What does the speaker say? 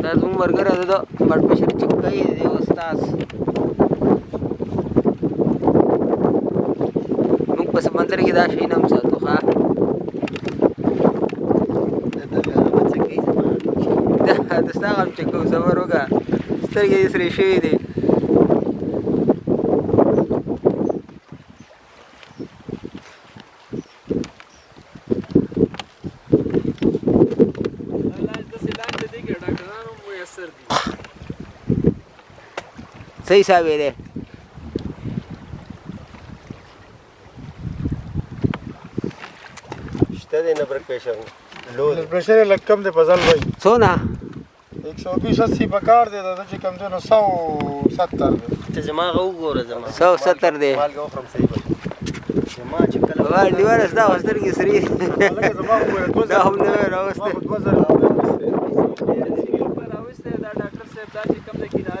دا زموږ ملګری دی، د بلډ پرېشر چک کوي دی استاد. موږ په سمندر کې دا شیونه هم ساتو. ښه، دا د ستا غم چک کوو. صبر وکړه، سترګې دې سرې شوې دي. علاج داسې لاندې دی کې ډاکټران هم میسر دي. څه حساب یې دی؟ شته دی نه بلډ پرېشر لو دی. پرېشر یې لږ کم دی فضل بھائی. څونه؟ 120 80 پکار دی، دا چې کم دی نو 170 دی. ته زما هغه وګوره، زما 170 دی. مالګه وخورم صحیح به زما چې کله بابا ډیوره، ستا خو سترګې سرې دي. لکه زما وګوره، دوه دا هم نوی زما راوستی. خو 2000 روپۍ. راوستی دا ډاکټر صاحب، دا چې کوم د کنارې